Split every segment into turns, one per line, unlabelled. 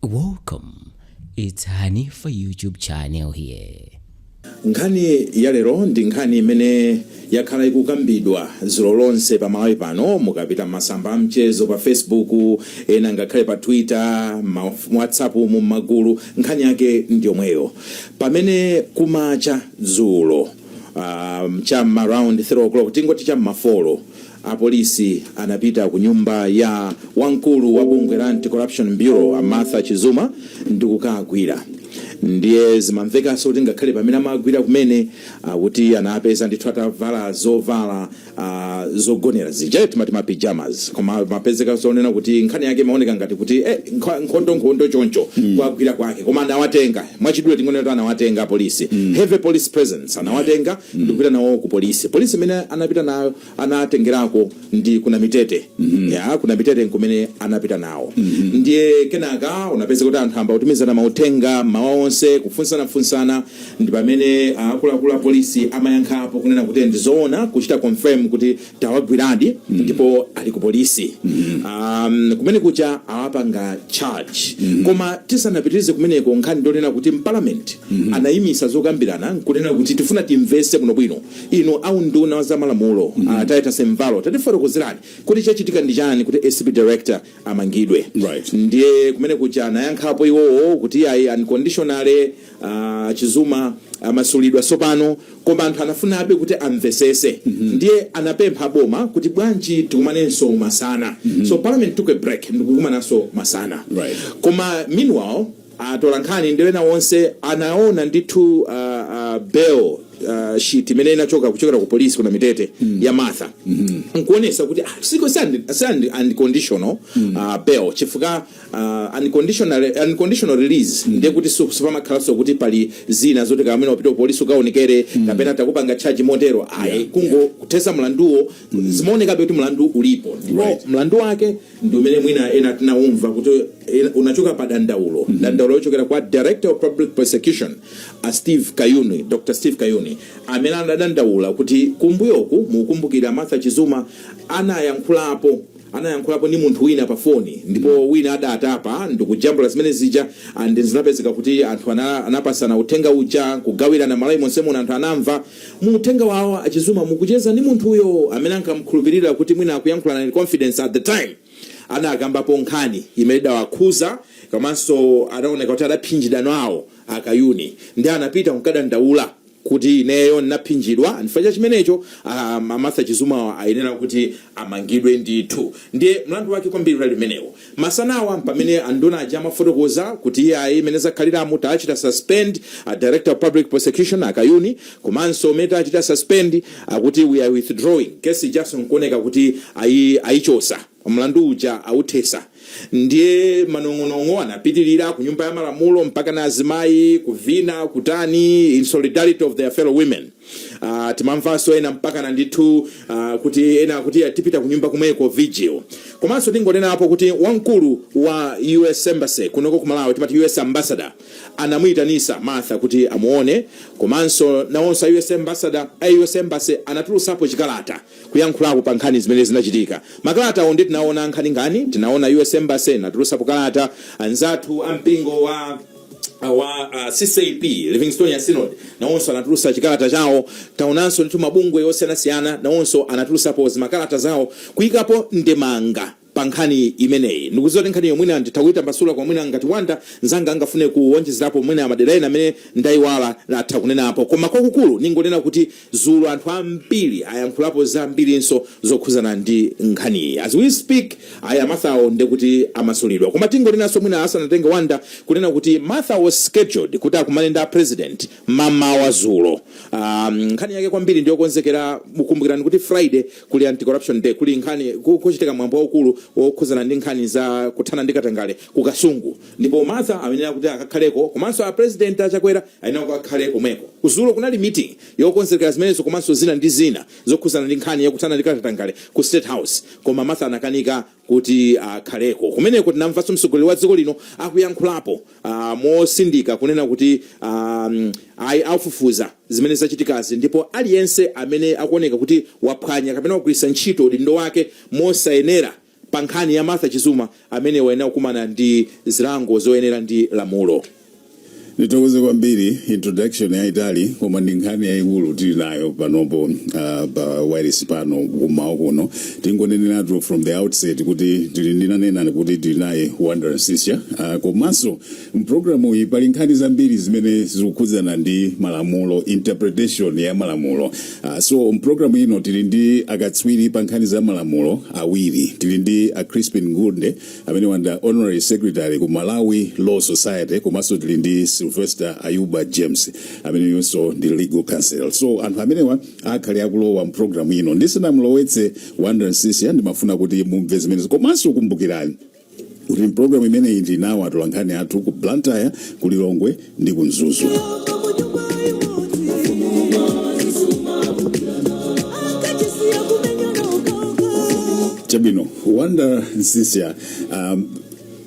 Welcome. It's Hanifa YouTube channel here.
Nkhani ya lero ndi nkhani imene yakhala ikukambidwa dzulo lonse pa Malawi pano. Mukapita masamba amchezo pa Facebook, ena ngakhale pa Twitter, ma WhatsApp, mu magulu, nkhani yake ndiyomweyo. Pamene kumacha dzulo, cham'ma around 3 o'clock, tingoti cham'ma 4, apolisi anapita ku nyumba ya wamkulu wa bungwe la Anti-Corruption Bureau, a Martha Chizuma, ndikukagwira. Ndiye zimamvekanso kuti ngakhale pamene amagwira kumene, akuti anapeza ndithu atavala zovala zogonera zija timati ma pyjamas, koma mapezeka zonena kuti nkhani yake imaoneka ngati kuti nkhondo nkhondo choncho kuagwira kwake, koma anawatenga. Mwachidule tingonena kuti anawatenga polisi, heavy police presence, anawatenga ndikupita nawo ku polisi. Polisi imene anapita nayo, anatengerako ndi kuna Mitete, ya kuna Mitete nkumene anapita nawo. Ndiye kenaka unapeza kuti anthu amba kutumizana mauthenga mawa onse, kufunsanafunsana, ndi pamene akuluakulu a polisi amayankhapo kunena kuti ndizoona, kuchita confirm kuti tawagwiradi ndipo ali ku polisi, kumene kucha awapanga charge. Koma tisanapitirize kumeneko, nkhani ndonena kuti mparliament anayimisa zokambirana nkunena kuti tifuna timvese bwinobwino inu aunduna wa zamalamulo, Titus Mvalo, tatifotokozerani kuti chachitika ndi chani kuti ACB director amangidwe. Ndiye kumene kuja anayankhapo iwowo kuti ayi, unconditionally, Chizuma amasulidwa sopano, koma anthu anafunabe kuti amvesese. Ndiye anapempha boma kuti bwanji tikumanenso masana. So parliament took a break ndikukumananso masana. Koma meanwhile atola nkhani ndi ena onse anaona ndithu bail sheet imene inachoka kuchokera ku polisi kuna Mitete ya Martha, nkuonesa kuti siko si unconditional bail, chifukwa unconditional release ndiye kuti sipamakhalanso kuti pali zina zoti kamene wapita ku polisi ukaonekere kapena takupanga charge motero, ayi. Kungo kuthesa mlanduwo, zimaonekabe kuti mlandu ulipo, ndipo mlandu wake ndi umene mwina ena tinawumva kuti unachoka pa dandaulo, dandaulo lochokera kwa Director of Public Prosecution, a Steve Kayuni, Dr Steve Kayuni, amene anadandaula kuti kumbuyoku, mukumbukira, Martha Chizuma anayankhulapo ndi munthu wina pa foni, ndipo wina adatapa ndikujambula zimene zija, and zinapezeka kuti anthu anapasana uthenga uja kugawirana Malawi monse muno. Anthu anamva mu uthenga wawo aChizuma mukucheza ndi munthuyo amene ankamkhulupirira kuti mwina akuyankhulana in confidence. At the time anakambapo nkhani imene idawakhuza, komanso anaoneka kuti adaphinjidwa nawo aKayuni, ndi anapita kukadandaula kuti ineyo ndinaphinjidwa, chifukwa cha chimenecho Martha Chizuma ayenera kuti amangidwe ndithu. Ndiye mlandu wake kwambiri unali umenewo. Masanawa pamene anduna aja amafotokoza kuti iye ayi, imene zakhaliramu, tachita suspend a Director of Public Prosecution aKayuni, komanso umene tachita suspend, akuti we are withdrawing kesi ijaso, nkuoneka kuti ayichosa mlandu uja, authesa. Ndiye manong'onong'o anapitirira ku Nyumba ya Malamulo, mpaka na azimayi kuvina kutani in solidarity of their fellow women. Timamvanso ena mpaka na ndithu kuti ena kuti tipita ku nyumba kumweko vigil. Komanso tingonenapo kuti wamkulu wa US Embassy kunoko ku Malawi, timati US ambassador, anamuyitanisa Martha kuti amuone. Komanso nawonso a US ambassador, a US Embassy, anatulusapo chikalata kuyankhulako pa nkhani zimene zinachitika. Makalata awo ndi tinaona nkhaninkhani, tinaona US Embassy natulusapo kalata, anzathu ampingo wa CCAP Livingstonia Synod nawonso anatulusa chikalata chawo, taonanso ndithu mabungwe osiyanasiyana nawonso anatulusapo zimakalata zawo kuyikapo ndemanga pa nkhani imeneyi. Ndikudziwa kuti nkhani yomwina nditha kuyitambasula kwa mwina ngati Wanda nzanga angafune kuwonjezerapo mwina madera ena amene ndayiwala, atha kunenapo. Koma kwakukulu ningonena kuti zulo anthu ambiri ayankhulapo zambirinso zokhuzana ndi nkhaniyi. As we speak, aya Marthawo ndekuti amasulidwa. Koma tingonenanso mwina asanatenge Wanda kunena kuti Martha was scheduled kuti akumane ndi a president mamawa zulo. Nkhani yake kwambiri ndiyokonzekera. Mukumbukirani kuti Friday kuli Anti-Corruption Day, kuli nkhani kuchitika mwambo waukulu wokhuzana ndi nkhani za kuthana ndi katangale ku Kasungu, ndipo Martha ayenera kuti akakhaleko, komanso a President aChakwera ayenera kuti akhale komweko. Kuzulo kunali meeting yokonzekera zimenezo komanso zina ndi zina zokhuzana ndi nkhani yakuthana ndi katangale ku State House, koma Martha anakanika kuti akhaleko kumeneko. Tinamvanso mtsogoleri wa dziko lino akuyankhulapo mosindika kunena kuti ayi, afufuza zimene zachitikazi, ndipo aliyense amene akuoneka kuti waphwanya kapena wagwiritsa ntchito udindo wake mosayenera Pa nkhani ya Martha Chizuma, amene wayenera kukumana ndi zilango zoyenera ndi lamulo.
Ndithokoze kwambiri. Introduction yayitali, koma ndi nkhani yayikulu tili nayo panopo pa wireless pano kumawa kuno. Tingoneneratu from the outset kuti tili, ndinanena kuti tili naye Wonder Msiska, komanso mpulogalamu iyi pali nkhani zambiri zimene zikukhudzana ndi malamulo, interpretation ya malamulo. So mpulogalamu ino tili ndi akatswiri pa nkhani za malamulo awiri. Tili ndi a Crispin Ngunde, amene wanda honorary secretary ku Malawi Law Society, komanso tili ndi Sylvester Ayuba James, ameneyonso ndi legal counsel. So anthu amenewa akhale akulowa mpulogalamu ino. Ndisanamulowetse Wonder Msiska, ndimafuna kuti mumve zimenezo. Komanso kumbukirani kuti mpulogalamu imeneyi ndinawo atolankhani athu ku Blantyre, ku Lilongwe ndi ku Mzuzu. Chabwino, Wonder Msiska,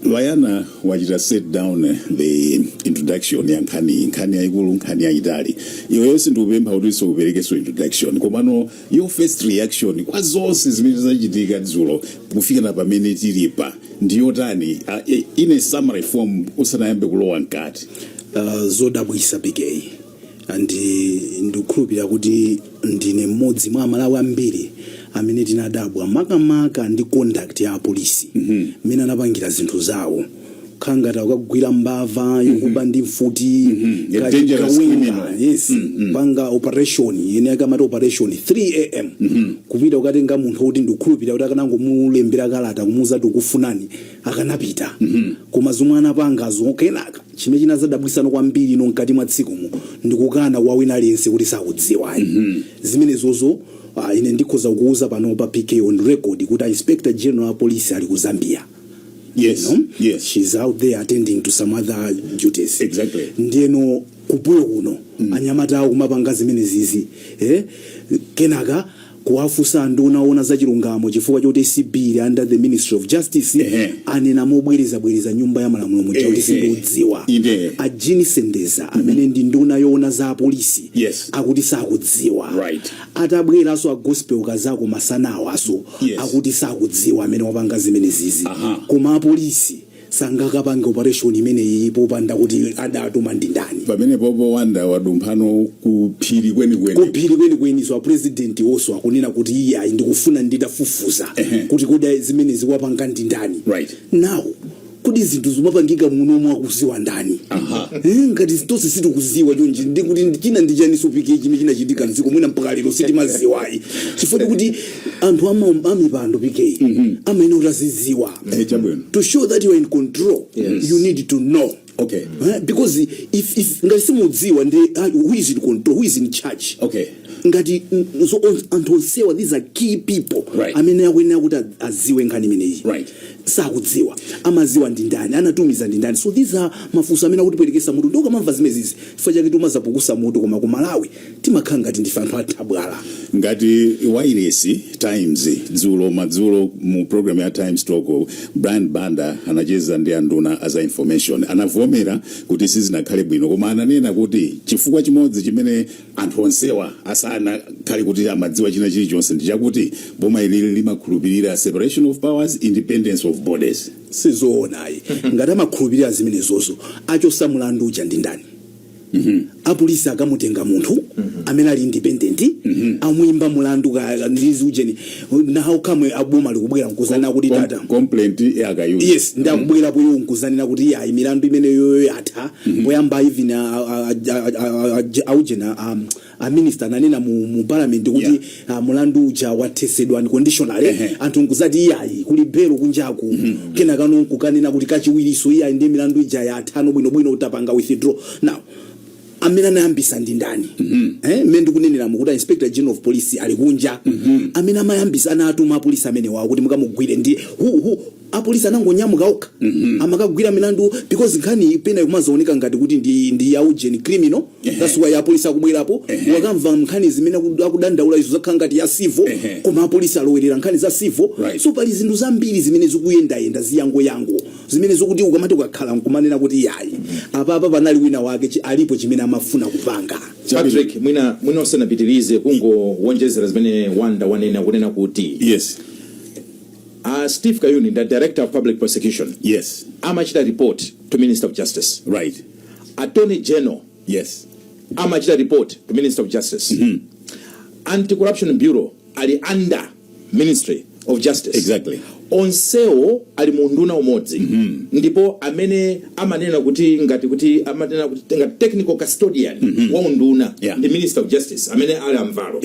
Vayana wachita set down the introduction ya nkhani, nkhani yayikulu, nkhani yayitali. Iweyo sindikupempha kuti uperekenso introduction, komano your first reaction kwa zonse zimene zachitika dzulo kufikana pamene tilipa ndiyotani, in a summary form, usanayambe kulowa mkati?
Zodabwisa, PK, and ndikukhulupirira kuti ndine mmodzi mwa Amalawi ambiri amene tinadabwa makamaka ndi conduct ya apolisi, mmene anapangira zinthu zawo, khala ngati akagwira mbava yokuba ndi mfuti.
A dangerous
kawenga.
criminal.
Yes, panga operation yene akamati operation 3 a.m., kupita kukatenga munthu kuti ndikukhulupirira kuti akanangomulembera kalata kumuuza kuti ukufunani akanapita. Koma zomwe anapangazo, kenaka chimene chinazadabwisano kwambiri ino mkati mwa tsikumu ndikukana kwa wina aliyense kuti sakudziwayi zimenezozo. Ine ndikhoza kuuza panopa, PK, on record, kuti a Inspector General wa police ali ku Zambia. No? She's out there attending to some other duties. Ndiyeno kubuyo kuno anyamata awo kumapanga zimene zizi, eh? Kenaka kuwafunsa nduna ona za chilungamo, chifukwa choti ACB ili under the Ministry of Justice, anena mobwerezabwereza nyumba ya malamulo muja kuti sindikudziwa. A Jean Sendeza, amene ndi nduna yoona za apolisi, akuti sakudziwa. Atabweranso a Gospel Kazako masanawaso, akuti sakudziwa amene wapanga zimene zizi. Koma apolisi sangakapange operation imeneyi popanda kuti adatuma ndi ndani.
Pamene popo Wanda wadumphano ku phiri kwenikweni.
Kuphiri kwenikweni. So a president wonso akunena kuti iye ayi, ndikufuna nditafufuza kuti kodi zimene zikuwapanga ndi ndani. Now, kuti zinthu zimapangika munomu akuziwa ndani? Ngati tonse sitikuziwa chonchi, ndikuti china ndi chaniso, PK, chimene chinachitika mdziko mwina mpaka lero sitimaziwayi, chifukwa kuti anthu amipando, PK, amayenera kuti aziziwa.
Chabwino.
To show that you are in control, you need to know. Because if ngati simudziwa ndi who is in control, who is in charge? Ngati so anthu onsewa, these are key people amene akuyenera kuti aziwe nkhani imeneyi. Sakudziwa, amaziwa ndi ndani? Anatumiza ndi ndani? So these are mafunso amene akutipwetekesa mutu. Ndikamamva zimezizi, chifukwa chake timazapukusa mutu, koma ku Malawi timakhala ngati ndife anthu athabwala.
Ngati Wireless Times dzulo madzulo mu program ya Times Talk, Brian Banda anacheza ndi anduna aza information, anavomera kuti sizinakhale bwino, koma ananena kuti chifukwa chimodzi chimene anthu onsewa asanakhale kuti amadziwa china chilichonse ndi chakuti boma ilili limakhulupirira separation of powers, independence of bodies.
Sizoonayi. Ngati amakhulupirira zimenezozo, achosa mulandu uja ndi ndani? Apolisi akamutenga munthu amene ali independent, amuyimba mulandu ndizi ujeni, nawo kamwe aboma likubwera nkuzanena kuti tata
Complaint yakayuza.
Yes, ndi akubwerapo iwo nkuzanena kuti iya, milandu imeneyo yatha. Poyamba even aujena a minister ananena mu parliament kuti mulandu uja wathesedwa unconditionally. Anthu nkuzati iyayi, kuli belo kunjaku. Kenaka nkukanena kuti kachiwiriso iyayi, ndi milandu ija yathano bwinobwino, utapanga withdraw. Now, amene anayambisa ndi ndani? Mmene ndikuneneramu kuti Inspector General of Police ali kunja, amene amayambisa, anatuma apolisi amene wawo kuti mukamugwire ndi who? Apolisi anangonyamuka okha amakagwira milandu? Because nkhani pena ikumazooneka ngati kuti ndi yaujeni criminal. That's why apolisi akubwerapo. Wakamva nkhani zimene akudandaula izo zakhala ngati ya civil, koma apolisi alowerera nkhani za civil. So pali zinthu zambiri zimene zikuyendayenda ziyangoyango zimene zikuti ukamati ukakhala nkumanena kuti yayi, apapa panali wina wake alipo chimene amafuna kupanga.
Patrick, mwina usanapitirize, kungowonjezera zimene Wanda wanena, kunena kuti Steve Kayuni, the Director of Public Prosecution, amachita report to Minister of Justice. Attorney General amachita report to Minister of Justice. Anti-Corruption Bureau ali under Ministry of Justice. Onsewo ali mu nduna umodzi, ndipo amene amanena kuti ngati kuti amanena kuti ngati technical custodian wa unduna ndi Minister of Justice amene ali amvalo.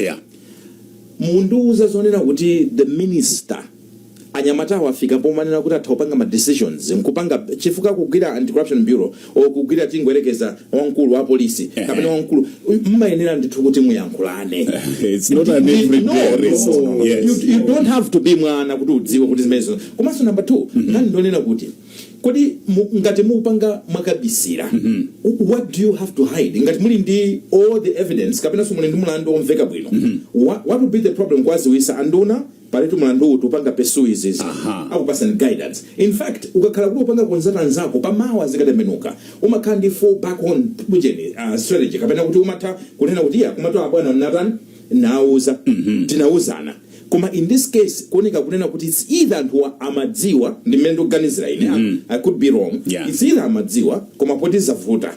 Mundiuza zonena kuti the minister, anyamatawo afika pomanena kuti atha kupanga ma decisions nkupanga chifukwa kugwira Anti-Corruption Bureau o kugwira, tingoyerekeza, wamkulu wa polisi kapena wamkulu, mmayenera ndithu kuti muyankhulane.
It's not an everyday
No,
arrest.
no. You don't have to be mwana kuti udziwe kuti zimenezo. Komanso number two, nkhani ndonena kuti kodi ngati mupanga mwakabisira, what do you have to hide? Ngati muli ndi all the evidence kapenanso muli ndi mlandu womveka bwino, what would be the problem kwaziwisa anduna palitu mlandu uti upanga pursue izizi? Akupasani guidance. In fact, ukakhala kuti upanga konzata anzako, pamawa zikatembenuka umakhala ndi fall back on bujeni strategy, kapena kuti umatha kunena kuti iya, kumatoa abwana natani nauza, tinauzana. Koma in this case kuoneka kunena kuti it's either anthuwa amadziwa, ndi mmene ndikuganizira ine, I could be wrong, it's either amadziwa koma poti zavuta,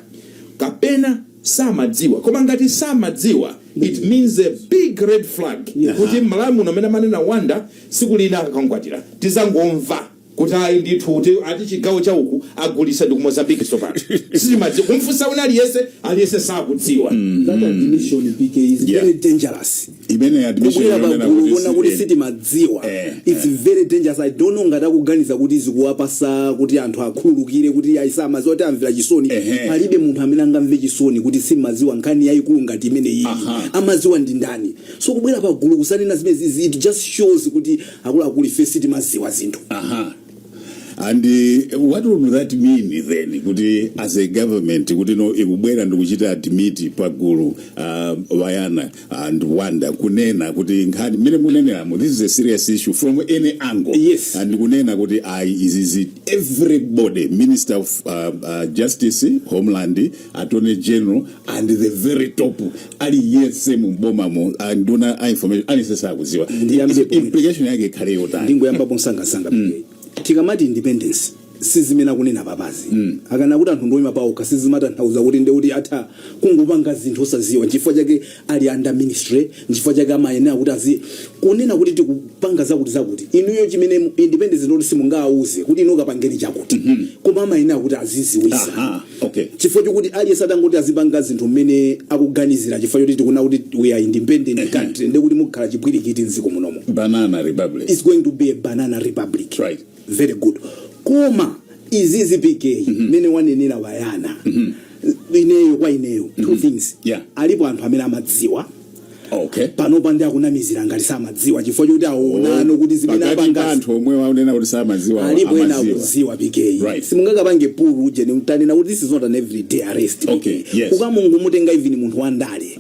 kapena samadziwa. Koma ngati samadziwa, it means a big red flag kuti Malawi muno amene amanena Wanda siku lina akakwatira tizangomva kuti ayi ndithu, kuti ati chigawo chauku agulisa ndi ku Mozambique. Sopano sitimadziwa, kumfunsa wina aliyense, aliyense sakudziwa.
That admission, PK, is very dangerous.
Imene admission
Kubwera
yonena
pagulu
kuti
kuona kuti sitimadziwa, it's very dangerous. I don't know ngati akuganiza kuti zikuwapasa kuti anthu akhululukire kuti ayisamadziwa, kuti amvera chisoni. Palibe munthu amene angamve chisoni kuti simadziwa nkhani yayikulu ngati imene iyi. Amadziwa ndi ndani? So kubwera pagulu kusanena zimene, it just shows kuti akuluakulu, ife sitimadziwa zinthu.
Aha. And what would that mean then? Kuti as a government, kuti no, ikubwera ndikuchita admit pagulu, Wayana and Wanda, kunena kuti nkhani mmene muneneramo, this is a serious issue from any angle. And kunena kuti ayi, izizi everybody, Minister of Justice, Homeland, Attorney General and the very top, aliyense mubomamo, nduna a information, aliyense sakuziwa.
Ndiyambe pomwe.
Implication yake ikhale yotani?
Ndingoyambapo msangasanga. Tikamati independence, sizimene akunena papazi. Akana kuti anthu ndoyima paokha, sizimatanthauza kuti nde kuti atha kungopanga zinthu osaziwa. Nchifukwa chake ali under ministry, nchifukwa chake amayenera kuti azi kunena kuti tikupanga zakuti zakuti. Inuyo chimene independence ndoti simungawuze kuti inu kapangeni chakuti, koma amayenera kuti aziziwisa. Chifukwa chokuti aliyense atangoti azipanga zinthu mmene akuganizira, chifukwa choti tikuna kuti we are independent country, ndekuti mukhala chipwirikiti mdziko munomo.
Banana republic.
It's going to be a banana republic. Very good. Koma izizi, PK, mmene wanenera Wayana, ineyo kwa ineyo two things. Alipo anthu amene amadziwa. Panopa ndi akunamizira ngati samadziwa chifukwa chokuti aonano kuti zimene
Pakati pa
apanga.
anthu omwe waunena kuti samadziwa,
Alipo ena
amadziwa.
akudziwa, PK. Simungakapange pull ujeni, tanena kuti this is not an everyday arrest. Ukamungumutenga even munthu wandale,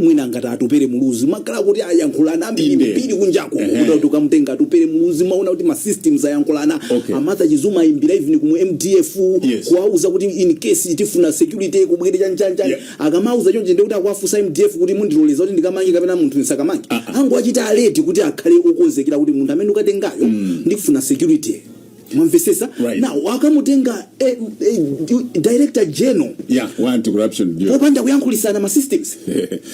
mwina ngati Atupere Muluzi, makhala kuti ayankhulana ambiri mbiri kunjako kuti ukamutenga Atupere Muluzi, maona kuti ma systems ayankhulana. Amartha Chizuma ayimbira even ku MDF kuwauza kuti in case tifuna security kubwere chanchanchani. Akamauza chonje, ndikuti akuwafunsa MDF kuti mundiloleza kuti ndikamange kapena munthu ndisakamange. Angu achita alert kuti akhale okonzekera kuti munthu amene ukatengayo ndikufuna security, mwamvesesa?
Right.
Now akamutenga Director General
Yeah, wa Anti-Corruption Bureau
popanda kuyankhulisana ma systems,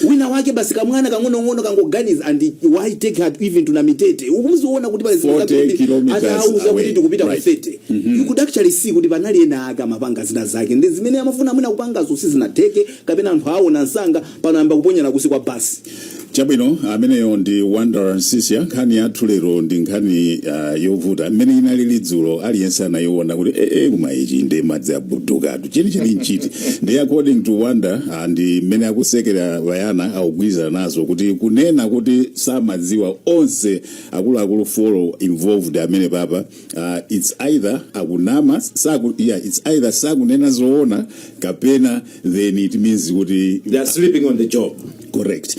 wina wake basi kamwana kang'onong'ono kangoganiza. And why take her even to Namitete? Ukumuziona kuti pali
40 kilometers
atauza
away.
kuti tikupita ku 30, you could actually see kuti panali ena ake amapanga zina zake, ndi zimene amafuna mwina kupangazo sizinatheke, kapena anthu aona msanga pano ayamba kuponyana kusi kwa basi.
Chabwino, ameneyo ndi Wonder Msiska. Nkhani yathu lero ndi nkhani yovuta. Mmene inali lidzulo, aliyense anayiona kuti ee, koma ichi ndi madzi abudukatu, chenicheni nchiti? Ndi according to Wonder, ndi mmene akusekera Wayana, akugwirizana nazo kuti kunena kuti samadziwa onse akuluakulu four involved amene papa, it's either akunama saku, yeah, it's either sakunena zoona kapena then it means kuti
They are sleeping on the job.
Correct.